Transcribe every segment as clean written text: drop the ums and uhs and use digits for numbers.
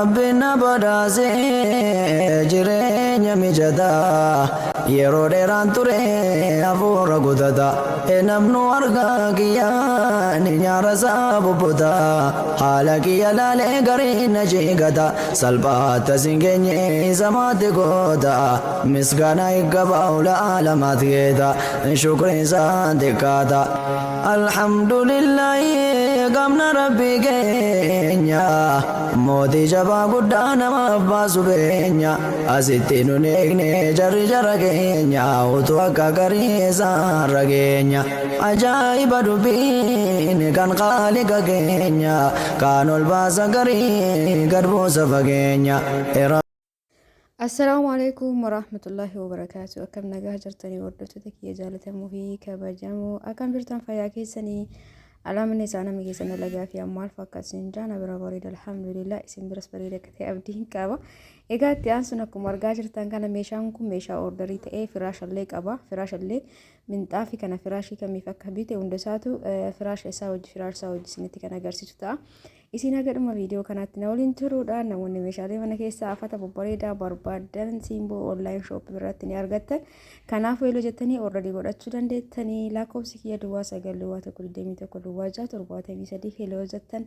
Rabbiin na badhaase jireenya mijataa yeroo dheeraan ture hafuura kutata namnu argaa kiyya ni nyaara isaa bubbuta haala kiyya laalee gariin na jeegata salphaatti as hin geenye isa maatti goota misgaanaa iggabaa'u laalamaat geeta shukriin isaan xiqqaata Alhamdulillahi qabna Rabbii keenya mootii jabaa guddaa namaaf baasu beenya asitti nun eegne jarri jara keenya utuu akka garii isaan rageenya ajaa'iba dubbiin kan qaaliqa keenya kaan ol baasa garii gad buusa fageenya. Assalaamu alaikum warahmatullahi wabarakaatu. Akkam nagaa jirtanii hordoftoota kiyya jaalatamoo fi kabajamoo akkam jirtan fayyaa keessanii alaamni isaa namni keessan dalagaa fi maal fakkaatu isin jaana bira bareeda alhamdulillah isin biras bareeda akka ta'e abdiin qaba. Egaa itti aansuun akkuma argaa jirtan kana meeshaan kun meeshaa ordarii ta'ee firaashallee qaba. Firaashallee minxaafi kana firaashii kamiif akka bite hundasaatu firaasha isaa hojii firaasha isaa hojii isinitti kan agarsiisu ta'a. Isin haga dhuma viidiyoo kanaatti na waliin turuudhaan namoonni meeshaalee mana keessaa afata babbareedaa barbaaddan Simboo online shop biratti ni argattan. Kanaafuu heloo jettanii ordarii godhachuu dandeettanii lakkoofsi kiyya duwwaa 9 duwwaa 1 21 duwwaa 6 73 heloo jettan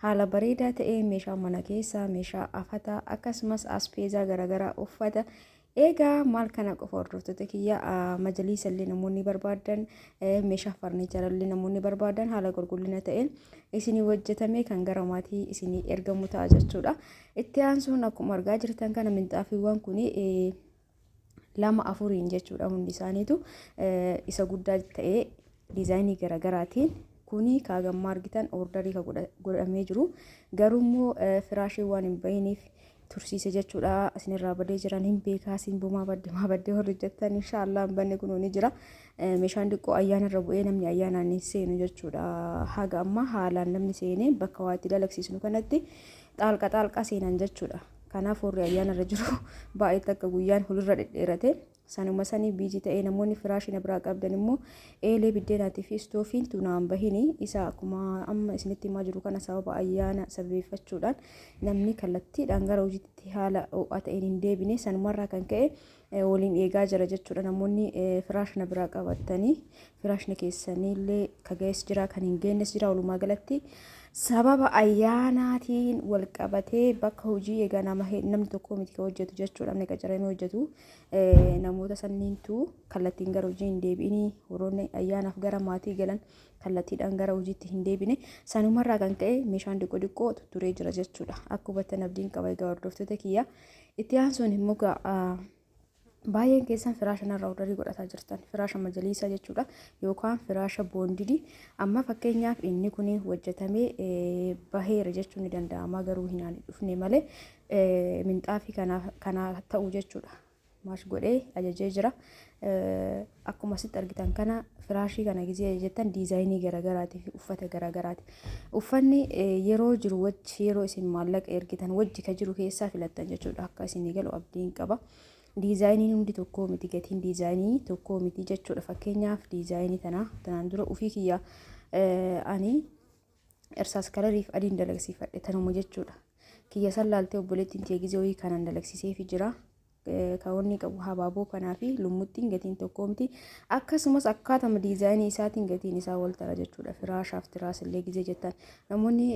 haala bareedaa ta'een meeshaa mana keessaa meeshaa afataa akkasumas aspeezaa garaagaraa uffata Egaa maal kana qofa hordoftoota kiyya majaliisa illee namoonni barbaadan meeshaa farniichara illee namoonni barbaadan haala qulqullina ta'een isinii hojjetamee kan gara maatii isinii ergamu ta'a jechuudha. Itti aansuun akkuma argaa jirtan kana minxaafiiwwan kun lama afuriin jechuudha hundi isaaniitu isa guddaa ta'ee diizaayinii garaagaraatiin kuni kaagammaa argitan ordarii ka godhamee jiru garuu immoo firaashii waan hin bahiniif tursiise jechuudha isinirraa badee jiran hin beekaa isin bumaa badde maa baddee warri jettan inshaallah hin banne kunoo ni jira meeshaan xiqqoo ayyaana irra bu'ee namni ayyaanaan hin seenu jechuudha haga ammaa haalaan namni seenee bakka waa itti dalagsiisnu kanatti xaalqa xaalqaa seenan jechuudha kanaaf warri ayyaana irra jiru baay'ee takka guyyaan hulirra dhedheerate Sanuma sanii biizii ta'ee namoonni firaashii na biraa qabdan immoo eelee biddeenaatii fi istoofiin tunaan bahini isa akkuma amma isinitti himaa jiru kana sababa ayyaana sababeeffachuudhaan namni kallattiidhaan gara hojiitti haala ho'aa ta'een hin deebine sanumarraa kan ka'e waliin eegaa jira jechuudha namoonni firaasha na biraa qabattanii firaashni keessaniillee ka ga'es jira kan hin geennes jira walumaa galatti sababa ayyaanaatiin wal qabatee bakka hojii egaa nama namni tokko miti ka hojjetu jechuudha namni qacaramee hojjetu namoota sanniintu kallattiin gara hojii hin deebi'inii warroonni ayyaanaaf gara maatii galan kallattiidhaan gara hojiitti hin deebine sanumarraa kan ka'e meeshaan diqqoo diqqoo tutturee jira jechuudha akka hubattan abdiin qaba egaa hordoftoota kiyya itti aansuun immoo baay'een keessan firaasha narraa ordarii godhataa jirtan firaasha majaliisaa jechuudha yookaan firaasha boondidii amma fakkeenyaaf inni kun hojjetamee baheera jechuun ni danda'ama garuu hin dhufne malee minxaafii kana ta'u jechuudha. Maash godhee ajajee jira. Akkuma asitti argitan kana firaashii kana gizee ajajettan diizaayinii garaagaraatii fi uffata garaagaraati. Uffanni yeroo jiru wajji yeroo isin maallaqa ergitan wajji ka jiru keessaa filattan jechuudha. Akka isinii galu abdiin qaba. Diizaayiniin hundi tokkoo miti gatiin diizaayinii tokkoo miti jechuudha. Fakkeenyaaf diizaayinii tana tanaan dura ofii kiyya ani Ersaas kalariif adiin dalagsiifadhe tanuma jechuudha. Kiyya san laaltee obboleettiin tiyya gizee wayii kanan dalagsiiseefi jira. Kan wanni qabu habaaboo kanaa fi lummuxxiin gatiin tokkoo miti. Akkasumas akkaatama diizaayinii isaatiin gatiin isaa wal tara jechuudha. Firaashaaf tiraas illee gizee jettan. Namoonni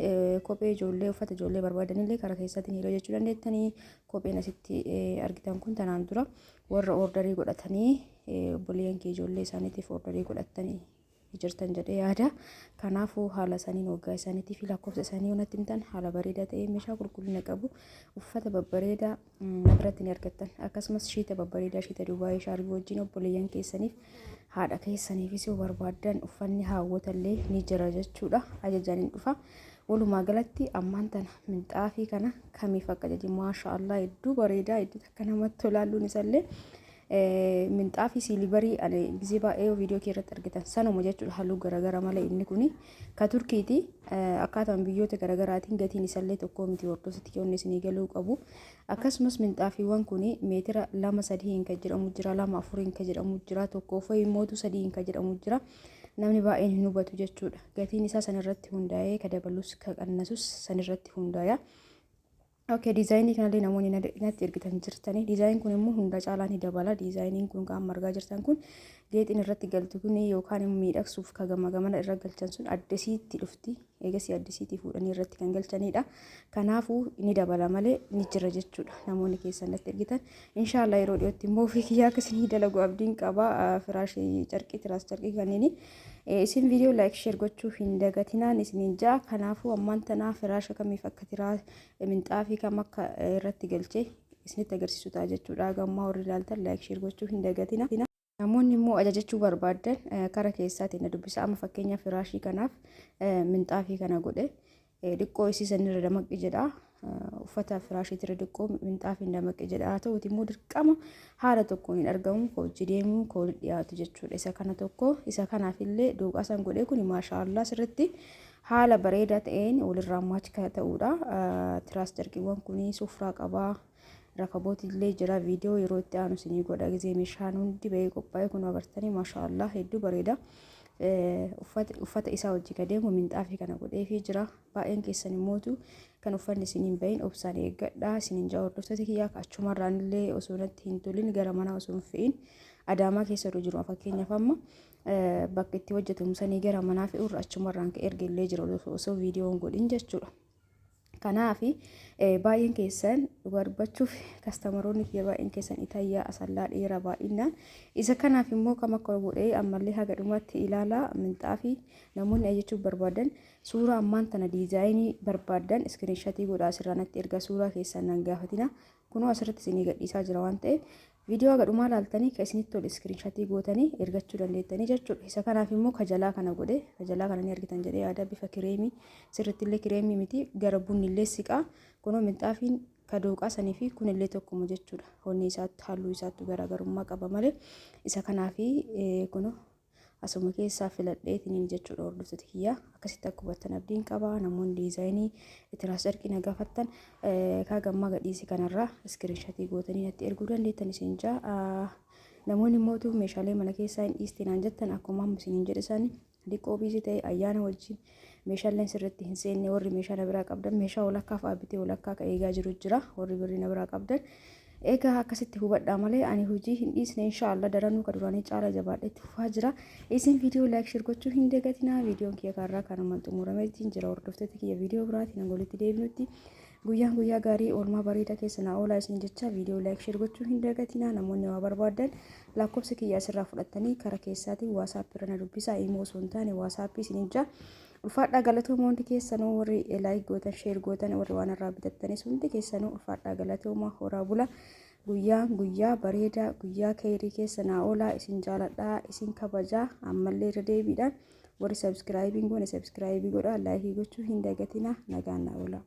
kophee ijoollee uffata ijoollee barbaadan illee karaa keessaatiin hidhoo jechuu dandeettanii. Kopheen asitti argitan kun tanaan dura warra ordarii godhatanii obboleeyyan kee ijoollee isaaniitiif ordarii godhatanii jirtan jedhee yaada. Kanaafuu haala isaaniin waggaa isaaniitii fi lakkoofsa isaanii yoo natti himtan haala bareedaa ta'ee meeshaa qulqullina qabu uffata babbareedaa na biratti ni argattan. Akkasumas shiita babbareedaa shiita Dubaayii shaarbii wajjin obboleeyyan keessaniif haadha keessaniifis yoo barbaaddan uffanni haawwotallee ni jira jechuudha. Ajajaan hin dhufa. Walumaa galatti ammaan tana minxaafii kana kamiif akka ajaje maasha Allah hedduu bareedaa hedduu takka namatti tolaalluun isallee minxaafii siilibarii ani gisee baay'ee viidiyoo kee irratti argitan sanuma jechuudha halluu garagara malee inni kuni ka turkiiti akkaataan biyyoota garagaraatiin gatiin isallee tokkoo miti hordoftoota keenya isinii galuu qabu akkasumas minxaafiiwwan kuni meetira 2 3 kan jedhamu jira 2 4 kan jedhamu jira tokko ofii mootu 3 kan jedhamu jira namni baay'een hin hubatu jechuudha gatiin isaa sanirratti hundaa'ee ka dabalus ka qannasus sanirratti hundaaya. Okay, diizaayinii kanallee namoonni natti ergitan jirtanii. Diizaayin kun immoo hunda caalaa ni dabala. Diizaayiniin kun kan amma argaa jirtan kun geexiin irratti galtu kun yookaan immoo miidhagsuuf ka gama gamana irra galchan sun addasiitti dhufti. Eegasii addasiitti fuudhanii irratti kan galchanidha. Kanaafuu ni dabala malee ni jira jechuudha. Namoonni keessan natti ergitan. Inshaallah yeroo dhiyootti immoo ofii kiyyaa akka isinii dalagu abdiin qaba. Firaashii carqii tiraas carqii kanneeni. Isin viidiyoo like share gochuu hin dagatinaan isiniin ja'a. Kanaafuu ammaan tanaa firaasha kamiif akka tiraa minxaafii kam akka irratti galchee isinitti agarsiisu ta'a jechuudha. Gammaa warri ilaaltan like share gochuu hin dagatina. Namoonni immoo ajajachuu barbaaddan kara keessaatiin na dubbisa. Amma fakkeenya firaashii kanaaf minxaafii kana godhe dhiqqoo isii sanirra damaqqi jedha. Uffata firaashiitirra dhiqqoo minxaafiin damaqqi jedha. Haa ta'uuti immoo dirqama haala tokkoon hin argamu ka hojii deemu ka walitti dhiyaatu jechuudha. Isa kana tokko isa kanaaf illee dooqaa san godhee kun maashaallah sirritti haala bareedaa ta'een walirraa match kan ta'uudha. Tiraas carqiiwwan kun sufraa qabaa. Rakabooti illee jira. Viidiyoo yeroo itti aanu isinii godha. Gizee meeshaan hundi bahee qophaa'e kun agartanii maashaallah hedduu bareeda. Uffata isaa hojii ka deemu minxaafii kana godheefii jira. Baay'een keessan immootu kan uffanni isiniin bahin obsaan eeggadha. Isiniin jaa hordoftoota kiyyaa achumarraan illee osoo natti hin tolin gara manaa osoo hin fe'in Adaamaa keessa yeroo jiru fakkeenyaaf amma bakka itti hojjetamu sanii gara manaa fe'urra achumarraan ka erge illee jira osoo viidiyoon godhin jechuudha. Kanaaf baay'een keessan dhugaa dubbachuuf kastamaroonni kiyya baay'een keessan Itayyaa Asallaa dheeraa baay'inaan. Isa kanaaf immoo kam akka godhee ammallee haga dhumaatti ilaalaa. Minxaafii namoonni ajajachuu barbaadan suuraa ammaan tana diizaayinii barbaadan screenshot godhaa asirraa natti erga. Suuraa keessan nan gaafatina. Kunoo asirratti isinii gadhiisaa jira waan ta'eef viidiyoo haga dhumaa laaltanii kan isinitti tole screenshot gootanii ergachuu dandeettanii jechuudha. Isa kanaaf immoo kajalaa kana godhe, kajalaa kana ni argitan jedhee yaada. Bifa kireemii sirriitti illee kireemii miti, gara bunni illee siqaa. Kunoo minxaafiin kadooqaa sanii fi kunillee tokkuma jechuudha. Honni isaatti halluu isaatti garaagarummaa qaba malee isa kanaaf kunoo asuma keessaa filadheetiniin jechuudha. Hordoftoota kiyyaa akkasitti akka hubattan abdiin qaba. Namoonni diizaayinii tiraas carqii na gaafattan kaa gammaa gadhiise kanarraa screenshot gootanii natti erguu dandeettan isin jaa. Namoonni mootu meeshaalee mana keessaa hin dhiiste naan jettan, akkuma amma isiniin jedhe isaanii liqoo busy ta'e ayyaana wajjin meeshaaleen sirriitti hin seenne. Warri meeshaa na biraa qabdan meeshaa walakkaa fa'aa bitee walakkaa ka eegaa jiru jira. Warri birrii na biraa qabdan egaa akkasitti hubadhaa malee ani hojii hin dhiisne. Inshaallah daranuu ka duraanii caala jabaadheetti fufaa jira. Isin viidiyoo like share gochuu hin dagatinaa. Viidiyoon kiyya kaarraa kanumaan xumurameetiin jira. Hordoftoota kiyya, viidiyoo biraatiin hanga walitti deebinutti guyyaan guyyaa gaarii, oolmaa bareedaa keessa naa oolaa isin jecha. Viidiyoo like share gochuu hin dagatinaa. Namoonni waa barbaadan lakkoofsa kiyya asirraa fudhattanii karaa keessaatiin WhatsApp irra na dubbisaa. Imo osoo hin taane WhatsApp isin jaa. Ulfaadhaa, galatooma hundi keessanuu. Warri like gootan, share gootan, warri waan irraa bitattanis hundi keessanuu ulfaadhaa, galatooma, horaa bula. Guyyaan guyyaa bareedaa, guyyaa keerii keessa naa oolaa. Isin jaaladhaa, isin kabajaa. Ammallee irra deebiidhaan warri subscribe hin goone subscribe godhaa, like gochuu hin dagatinaa. Nagaan naa oolaa.